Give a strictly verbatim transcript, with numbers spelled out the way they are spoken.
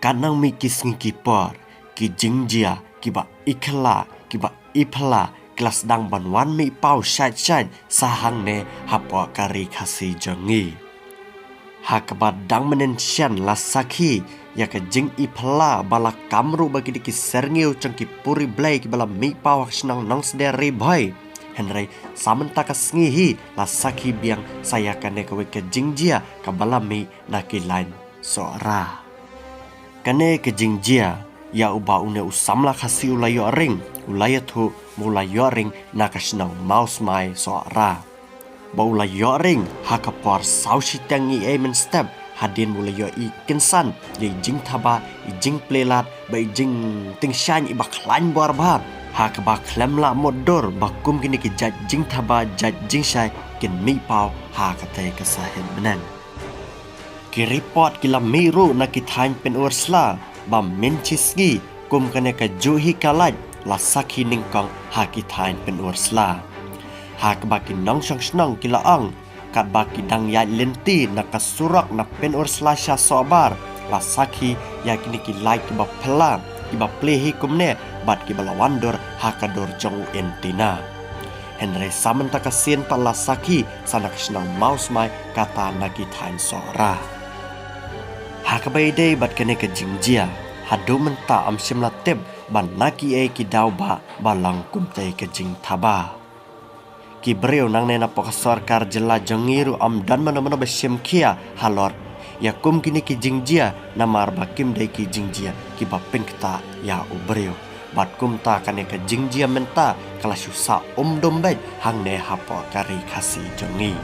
Katnang mih ki sngi ki por, ki jingjia kiba i khylla, kiba i phylla ki la sdang ban wan mih paw shait shait sa hangne hapoh ka ri Khasi jong ngi. Ha kaba dang mynnin shen la sakhi ïa ka jing i phylla ba la kam ruh ba ki dei ki syrngiew jong ki puri Blei kiba la mih paw ha ka shnong Nongsder Ri Bhoi. Hynrei sa mynta ka sngi hi la sakhi biang sa ïa kane kawei ka jingjia kaba la mih na ki lain Sohra. Kane ka jingjia ïa uba une u samla Khasi u la ïoh ring, u la ïathuh ba u la ïoh ring na ka shnong Mawsmai Sohra. Ba u la ïoh ring ha ka por saw shiteng eiei mynstep, hadien ba u la ïoh i kynsan ïa i jingthaba, i jingplie lad bad i jingtyngshaiñ iba khlaiñ bor bha. Ha kaba khlem lah mutdur ba kum kine ki jait jingthaba, jait jingshai kin mih paw ha katei ka sahit bneng. Ki report ki la mih ruh na ki thaiñ Pynursla ba mynta shi sngi kum kane kajuh hi ka lait la sakhi nyngkong ha ki thaiñ Pynursla. Ha kaba ki nongshong shnong ki la ong katba ki dang ïaid lynti na ka surok na Pynursla sha Sohbar, la sakhi ïa kine ki lait kiba phylla, kiba plie hi kumne bad kiba la wan dur ha ka dur jong u Entina. Hynrei sa mynta ka sien pat la sakhi sa na ka shnong Mawsmai kata na ki thaiñ Sohra. Ha kaba ïadei bad kane ka jingjia, haduh mynta ym shym la tip ba na kiei ki daw ba ba long kumtei ka jingthaba. Ki briew nangne napoh ka sorkar jylla jong ngi ruh ym don mano mano ba shim khia halor ïa kum kine ki jingjia, namar ba kim dei ki jingjia kiba pynkta ïa u briew. Bad kumta kane ka jingjia mynta ka la shu sah umdum beit hangne hapoh ka ri Khasi jong ngi.